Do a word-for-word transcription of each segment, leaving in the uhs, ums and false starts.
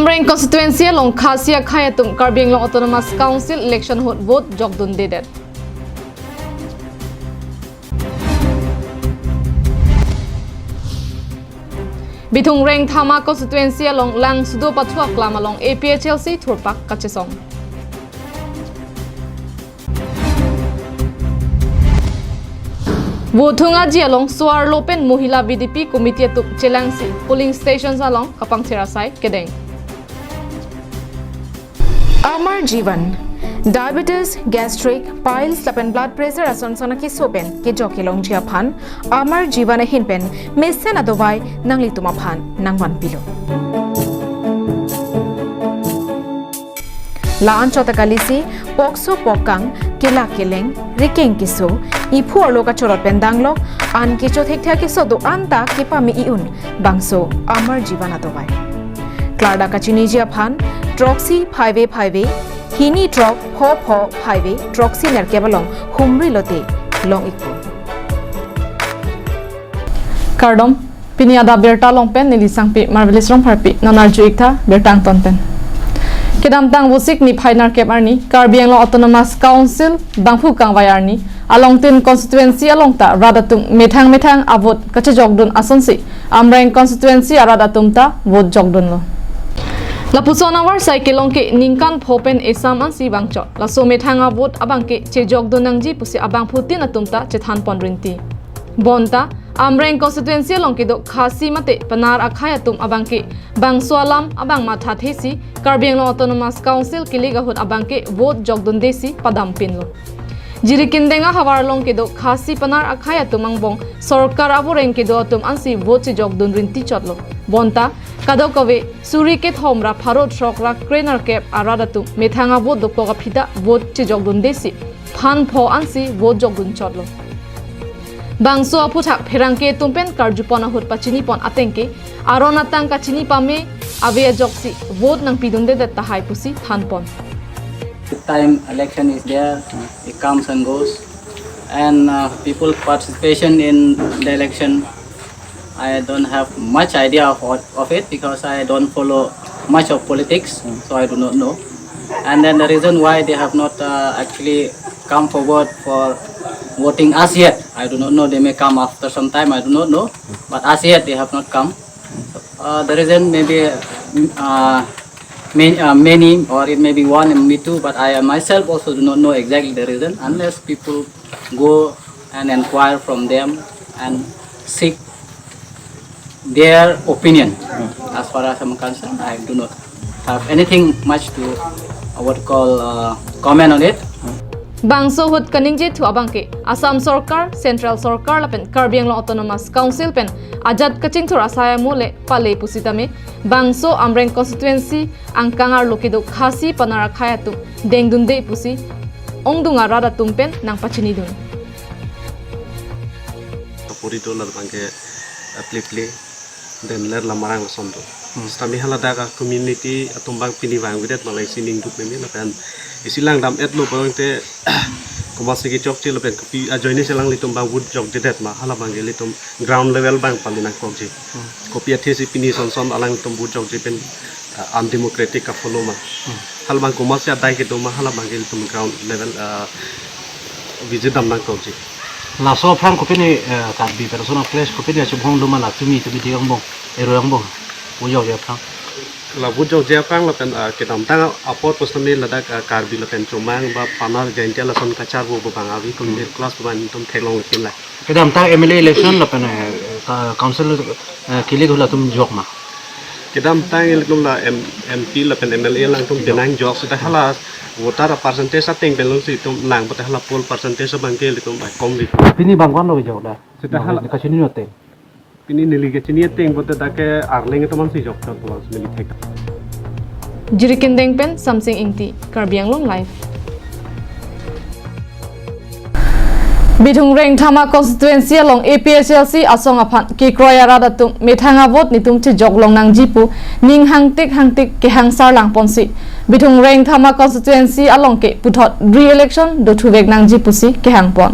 Amreng constituency along Khasi akhei atum Karbi Anglong Autonomous Council election ahut vote jokdundedet. Bithung Rengthama constituency along Langsudo Pathu aklam along A P H L C thurpak kachesong. Vothung aji along so-arlo pen Mohila V D P committee atum chelangsi polling stations along kapangthir asai kedeng. Amar Jeevan, diabetes, gastric, piles lapen blood pressure ason son akeso pen kejok kelongji aphan Amar Jeevan ahin pen mesen adovai nanglitum aphan nangvanpilo. La-anchot akalisi, pokso pokkang, kelak keleng, rikeng keso, iphu arlo kachorot pen danglok, an kecho thekthe akeso do-an ta kepame i-un, bangso Amar Jeevan adovai. Klardak kachiniji aphan, throksi phaive phaive, hini throk pho pho phaive, throksi nerkep along humri lote long-ikpo. Kardom, pini adap birta along pen neli Sangpi Marvelous Rongpharpi, non arju-iktha birta angton pen. Kedamtang Vosik niphai nerkep arni, Karbi Anglong Autonomous Council bangphu kangvai arni, alongtin constituency along ta rat atum methang methang avote kachejokdun asonsi, Amreng constituency arat atum ta vote jokdunlo. Lapuson avarsai kelong ke ningkan pho pen esam ansi vangchot. Laso methang avote abang ke chejokdun nangji pusi abangphutin atum ta chethanpon rinti. Bonta, Amreng constituency along kedo Khasi mate Pnar akhei atum abang ke bangso alam abang mathathesi Karbi Anglong Autonomous Council kilik ahut abang ke vote jokdundesi padampinlo. Jirikindeng ahavar along kedo Khasi Pnar akhei atum angbong sorkar avoreng kedo atum ansi vote chejokdun rinti chotlo. Bonta, kadokave suri kethom ra pharo throk ra kre nerkep arat atum methang avote dokok aphi ta vote chejokdundesi phan pho ansi vote jokdun chotlo. Bangso aphuthak pherangke atum pen karjupon ahut pachinipon ateng ke aron atang kachini pame ave ajoksi vote nangpidundedet tahai pusi thanpon. Time election is there, it comes and goes, and uh, people participation in the election. I don't have much idea of, what- of it because I don't follow much of politics, so I do not know. And then the reason why they have not uh, actually come forward for voting as yet, I do not know. They may come after some time, I do not know. But as yet, they have not come. Uh, the reason maybe uh, many, uh, many, or it may be one and me too, but I myself also do not know exactly the reason unless people go and inquire from them and seek their opinion. As far as I'm concerned, I do not have anything much to uh, what call uh, comment on it. Bangso ahut kaningje thu abang ke Assam sorkar, Central sorkar lapen Karbi Anglong Autonomous Council pen ajat kachingthur asai amo le pale pusitame bangso Amreng constituency angkang arlo kedo Khasi Pnar akhei atum dengdunde pusi ongdung arat atum pen nangpachinidun. Puri do lal bangke play play den ler lamarang lason do. Sitame haladak a community atum bang pini vangvedet malai sining duk meme lapen isi langdam etlo bangte komatsi kechokche lapen kopi ajoine si alanglitum bang vote jokjedet ma hala bangke ilitum ground level bang pali nangkokji. Kopi athesi pini son son alanglitum vote jokje pen uh, undemocratic ka follow ma. Hala bang komatsi adai kedo ma hala bangke ilitum ground level uh, visit dam nangkokji. Laso aphrang kopine eh, Karbi personal place kopine achumhong do ma la tumi tumi di angbong ero angbong. Vote jokje aphrang. La vote jokje aphrang lapen ah, kedamtang apor pusitame ladak ah, Karbi lapen Chomang ba Pnar Jaintia lason kacharvo bang avi kum middle class bang ilitum theklong kin la. Kedamtang M L A election lapen eh, ka- council eh, kilik ahut latum jok ma. Kedamtang ilitum la M- MP lapen M L A alangtum penang jok seta hala voter a percentage ateng pen alongsi itum lang pote hala poll percentage abangke ilitum akom ri. Pini bang ko-an lo jok da. Seta hala kachini no ateng. Pini neli kachini ateng pote dak ke Arleng atum ansi jok chot pulang si neli thek. Jirikindeng pen Samsing Ingti, Karbi Anglong Live. Bithung Rengthama constituency along A P H L C asong aphan kekroi arat atum methang avote netum chejok long nangji pu ning hangtik hangtik kehangsar langponsi Bithung Rengthama constituency along ke puthot re-election dothuvek nangji pusi kehangpon.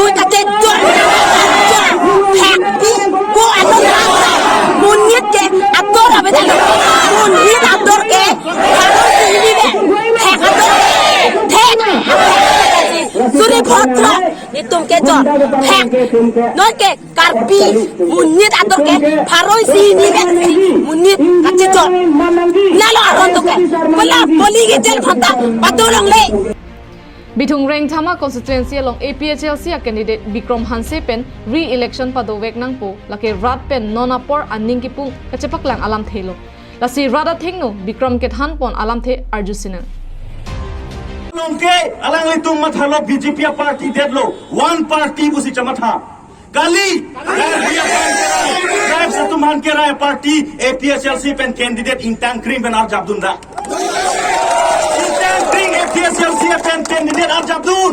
Hui kachejor, kachejor. Thekpi, ko along rasa. Monit ke ator avedetlo. Monit ator ke pharo sini vet. Thek ator ke. Thek. Suri bhotro. Netum kejor. Thek. Non ke Karbi monit ator ke pharo sini vet si monit kachejor. Nalo aron atum ke. Pala boli ke jel phanta patolongle. Bithung Rengthama constituency along A P H L C a candidate Bikram Hanse pen re-election padovek nangpo, lake rat pen non apor aning kipung kachepaklang alamthe lo. Lasi rat athengno Bikram kethanpon alamthe arjusinang. Nonke alanglitum mathalo B J P a party detlo, one party pusi chamatha. Kali, Karbi aphan kerai, tribes atum aphan kerai party A P H L C pen candidate ingtangkring pen arjapdun da. Ingtangkring A P H L C pen candidate arjapdun.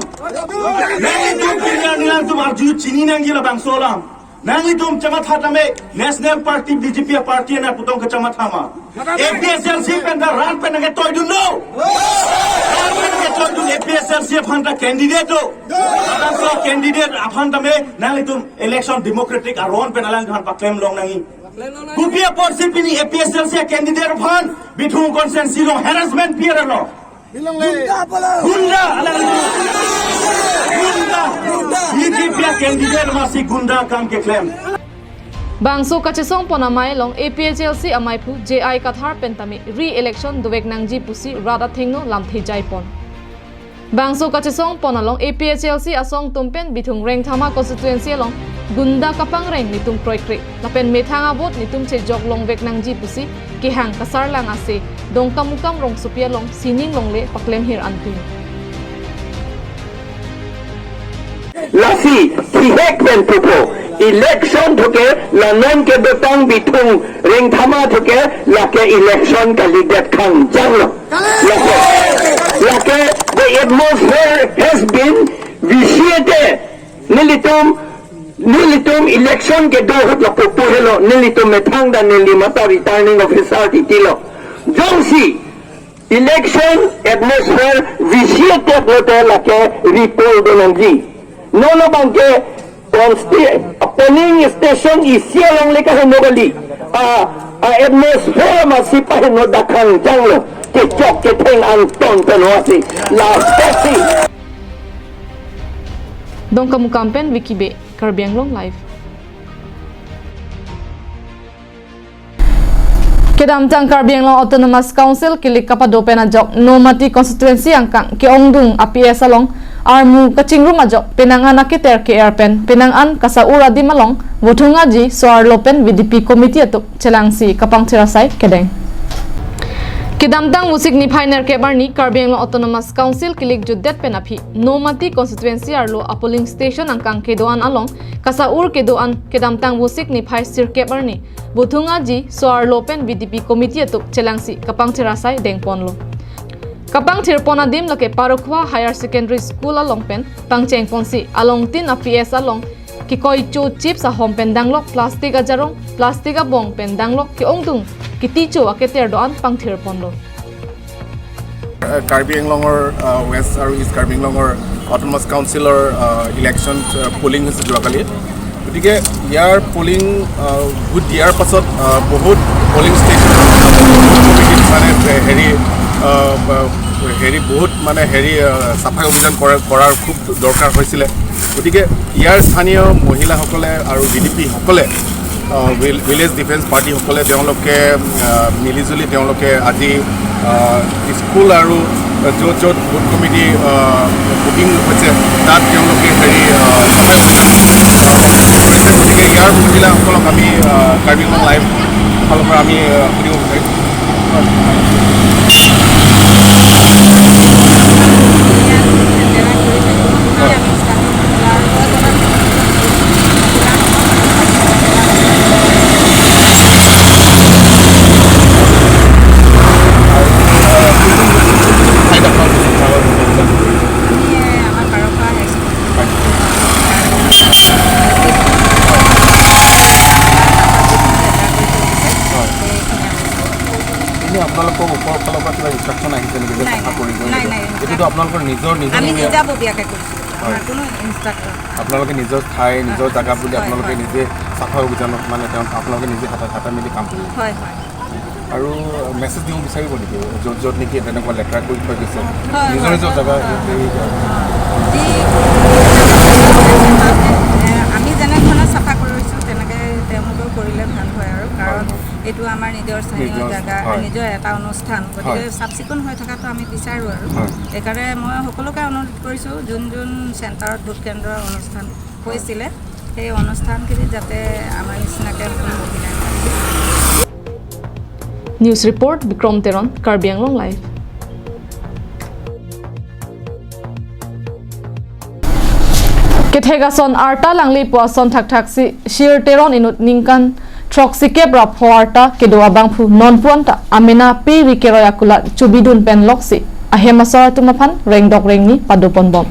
Nanglitum pinjang nanglitum arju chini nangji labangso alam. Nanglitum chamatha tame National Party B J P party na putong ke chamatha ma. A P H L C pen da rat pen nangketoidunlo. Rat pen nangketoidun A P H L C aphan ta candidate do. Labangso candidate aphan tame nanglitum election democratic aron pen alangliphan paklem long nangji. Kopi apotsi pini A P H L C candidate aphan Bithung constituency along harassment pi-etlo. Gunda, alanglitum. Gunda. B J P candidate masi gunda akam keklem. Bangso kachesongpon amei along A P H L C ameiphu J I Kathar pen tame re-election dovek nangji pusi rat athengno lamthe jaipon. Bangso kachesongpon along A P H L C asong atum pen Bithung Rengthama constituency along gunda kapangreng netum kroikre. Lapen methang a-vote netum chejok longvek nangji pusi kehang kasarlang ase Dongkamukam rongsopi along sining longle paklemhir anpin. Lasi, thihek pen pupo. Election thuke, la non kedotang Bithung Rengthama thuke, lake election kalidet khangjanglo. Lake, lake, the atmosphere has been vitiated. Nelitum, nelitum election kedo ahut lapu pu helo, nelitum methang ta neli mata returning officer titilo. Jongsi, election atmosphere vitiated lote lake repoll do nangji. Non abangke consti-, polling station isi alongle kaheno kali. A, a-atmosphere masi paheno dak khangjanglo. Kechok ketheng angton pen wasi. Lasi. Dongkamukam pen Vicky Bey, Karbi Anglong Live. Kedamtang Karbi Anglong Autonomous Council kilik kapado pen ajok Nomati constituency angkang ke-ongdung a-P S along armu kachingrum ajok penang an aketer ke-er pen penang an kasa-ur adim along Vothung Aji, so-arlo pen V D P committee atum chelangsi kapangthir asai kedeng. Kedamtang Vosik niphai nerkep arni Karbi Anglong Autonomous Council kilik jutdet pen aphi Nomati constituency arlo a-polling station angkang kedo-an along kasa-ur kedo-an kedamtang Vosik niphai sirkep arni Vothung Aji, so-arlo pen V D P committee atum chelangsi kapangthir asai dengponlo. Kapangthirpon adim lake Parokhwa Higher Secondary School along pen pangchengponsi alongtin a-P S along kekoicho chips ahom pen danglok plastic ajarong, plastic abong pen danglok ke-ongdung kiticho aketer do-an pangthirponlo. আহ, কাৰ্বি আংলঙৰ, আহ, ৱেষ্ট আৰু ইষ্ট কাৰ্বি আংলঙৰ অট'নমাছ কাউন্সিলৰ, আহ, ইলেকশ্যন, আহ, পলিং হৈছে যোৱাকালি। গতিকে ইয়াৰ পলিং, আহ, ভোট দিয়াৰ পাছত, আহ, বহুত পলিং ষ্টেচন মানে হেৰি, আহ, হেৰি বহুত মানে হেৰি, আহ, চাফাই অভিযান কৰা, কৰাৰ খুব দৰকাৰ হৈছিলে। গতিকে ইয়াৰ স্থানীয় মহিলাসকলে আৰু ভি ডি পিসকলে, আহ, ভিল-, ভিলেজ ডিফেন্স পাৰ্টিসকলে তেওঁলোকে, আহ, মিলিজুলি তেওঁলোকে আজি, আহ, স্কুল আৰু য'ত য'ত বুথ কমিটি, আহ, বুকিং হৈছে তাত তেওঁলোকে হেৰি, আহ, গতিকে ইয়াৰ মহিলাসকলক আমি, আহ, কাৰ্বি আংলং লাইভ ফালৰ পৰা আমি, আহ, সুধিব বিচাৰিম। এনে আপোনালোকৰ ওপৰৰ ফালৰ পৰা কিবা ইনষ্ট্ৰাকশ্যন আহিছে নেকি যে নাই, চাফা নাই, কৰিবই নাই, লাগিব? নাই, এইটোতো আপোনালোকৰ নিজৰ, নিজৰ আমি নিয়মীয়া নিজাববীয়াকে কৰিছোঁ। হয়। আমাৰ কোনো ইনষ্ট্ৰাক্টৰ আপোনালোকে নিজৰ ঠাই, নিজৰ জাগা বুলি হয়, আপোনালোকে হয়। নিজে চাফা অভিযানত মানে তেওঁ আপোনালোকে নিজে হাতে, হাতে মিলি কাম কৰিব? হয়, হয়। আৰু মেছেজ দিব বিচাৰিব নেকি? য'ত, য'ত নেকি তেনেকুৱা লেতেৰা কৰি থৈ দিছে, হয়, নিজৰ হয়, নিজৰ হয়, জাগা হয়। এৰি দিয়া। যি, এ, আমি যেনেধৰণে চাফা কৰিছোঁ, তেনেকে তেওঁলোকেও কৰিলে ভাল হয় আৰু। কাৰণ হয়, হয়। এইটো আমাৰ নিজৰ স্থানীয় নিজৰ, জাগা, হয়। নিজৰ এটা অনুষ্ঠান। গতিকে হয়। চাফ চিকুণ হৈ থকাটো আমি বিচাৰোঁ আৰু। হয়। সেইকাৰণে মই সকলোকে অনুৰোধ কৰিছোঁ, যোন যোন চেণ্টাৰত ভোট কেন্দ্ৰৰ অনুষ্ঠান হয়। হৈছিলে, সেই অনুষ্ঠানখিনি যাতে আমাৰ নিচিনাকে সকলো মহিলাই পাতে। News report, Vikram Teron, Karbi Anglong live. Kethek ason arta langlepo ason thakthak si Shir Teron inut ningkan throksikep ra pho arta kedo abangphu nonpu anta amena pe ri keroi akulat chubidun pen loksi ahem asor atum aphan rengdok rengni padoponbom.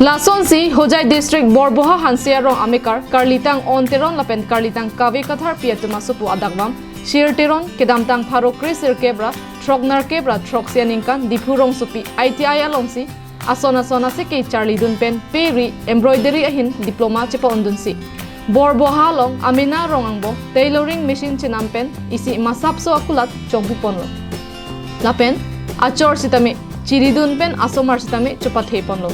Lasonsi Hojai District Borboha Hanse arong amekar karlitang On Teron lapen karlitang Kave Katharpi atum asopo adakvam Shir Teron kedamtang pharo kre sirkep ra throk nerkep ra throksi aningkan Diphu rongsopi I T I alongsi ason ason aseke charlidun pen pe ri embroidery ahin diploma chepa-ondunsi Borboha along amena rong angbong tailoring machine chenam pen isi masapso akulat chongpuponlo. Lapen achor sitame chiridun pen asomar sitame chopatheponlo.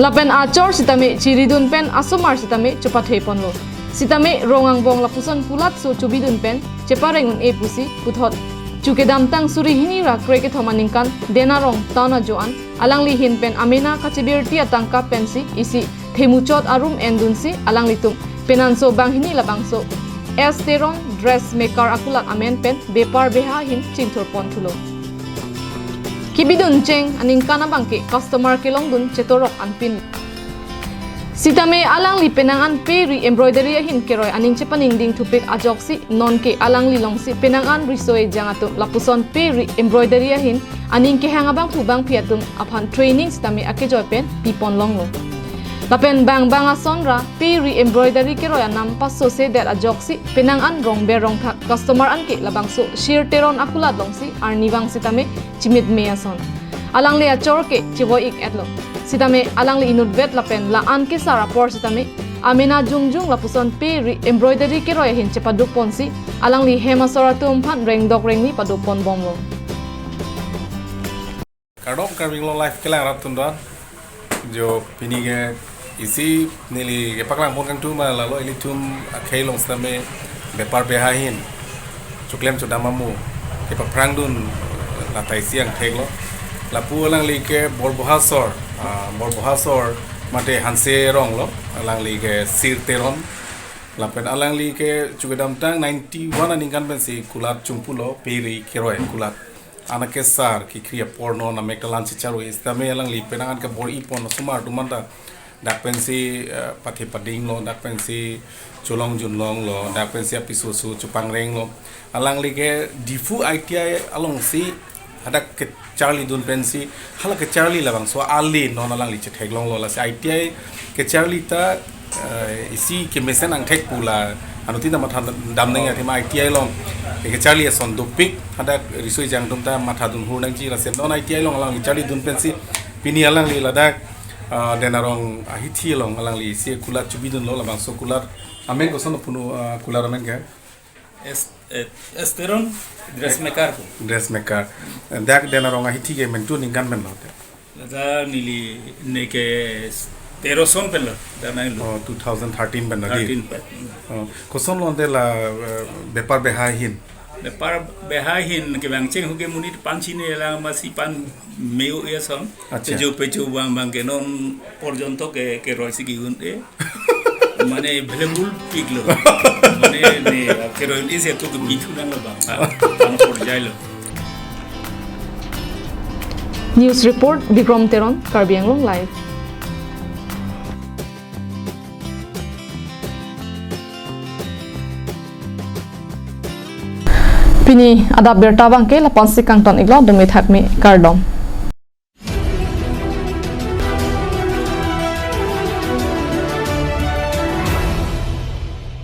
Lapen achor sitame chiridun pen asomar sitame chopatheponlo. Sitame rong angbong lapuson kulatso chubidun pen chepareng un-e pusi puthot chu kedamtang suri hini ra kre kethom aningkan Denarong town ajo an alangli ahin pen amena kachebirti atangka pensi isi themuchot arum endunsi alanglitum penanso banghini labangso S Teron dressmaker akulat amen pen bepar beha ahin chingthurponthulo. Kibidun cheng aningkan abangke customer kelongdun chetorok anpin. Sitame alangli penang an pe ri embroidery ahin keroi aning chepaningding thupik ajoksi nonke alangli alongsi penang an riso ejang atum lapuson pe ri embroidery ahin aning kehang abangphu bangphi atum aphan training sitame akejoi pen piponlonglo. Lapen bang bang ason ra pe ri embroidery keroi anam pasosedet ajoksi penang an rongber rongthak customer anke labangso Shir Teron akulat alongsi arnivang sitame chimitme ason. Alangli achor ke chevoi-ik-etlo. Sitame alangli inutvet lapen la-an kesar apor sitame amena jongjong lapuson pe ri embroidery keroi ahin chepadukponsi alangli hem asor atum aphan rengdok rengni padoponbomlo. Kardom Karbi Anglong Live kelang rap tundon. Jo pini ke isi neli kepaklangpon kangtung ma lalo ilitum akhei along sitame bepar beha ahin choklem chodam amu kepaphrangdun latai siang theklo. Lapu alangli ke Borboha asor, ah, Borboha asor mate Hanse arong lo, alangli ke Shir Teron. Lapen alangli ke chu kedamtang ninety-one aningkan pensi kulat chungpulo pe ri keroi kulat. Anak kesar kekri apor non amek ta lan chicharoi sitame alangli penang an kebor-ipon osomar atum anta dak pensi, eh, pathe padinglo, dak pensi cholong junlonglo, dak pensi apiso so chopangrenglo. Alangli ke Diphu I T I alongsi hadak kecharlidun pensi hala kecharli labangso ale non alangli chetheklonglo, lasi I T I kecharli ta, eh, isi kemesen angthek pu la anuttin ta matha damnang athema I T I along kecharli ason dopik hadak riso ejang atum ta mathadun hur nangji, lasi non I T I along alangli charlidun pensi pini alangli ladak, ah, Denarong ahithi along alangli isi kulat chubidunlo, labangso kulat Amen koson puno, ah, kular amen ke? Es, eh, Esteron dressmaker ko. Dressmaker. Dak den arong ahithi ke mentu ningkan pen lo te? Lata neli neke tero son pen lo, dan nai lo. Oh, two thousand thirteen pen lo di? Thirteen pen. Oh, koson lo te la, eh, bepar behai ahin? Bepar behai ahin ke bang cheng huke monit pan chini lang masi pan meu ya son. Acha. Tejo pejo bang bang ke non porjonto ke, ke roi si ki un e. Mane bele bul pik lo. Mane ne ke roi isi aku ke bithu nang lo bang. Ah, bang por jai lo. News report, Bikrom Teron, Karbi Anglong Live. Pini adap birta abang ke lapu-an si kangton iklo, dome thakme, kardom.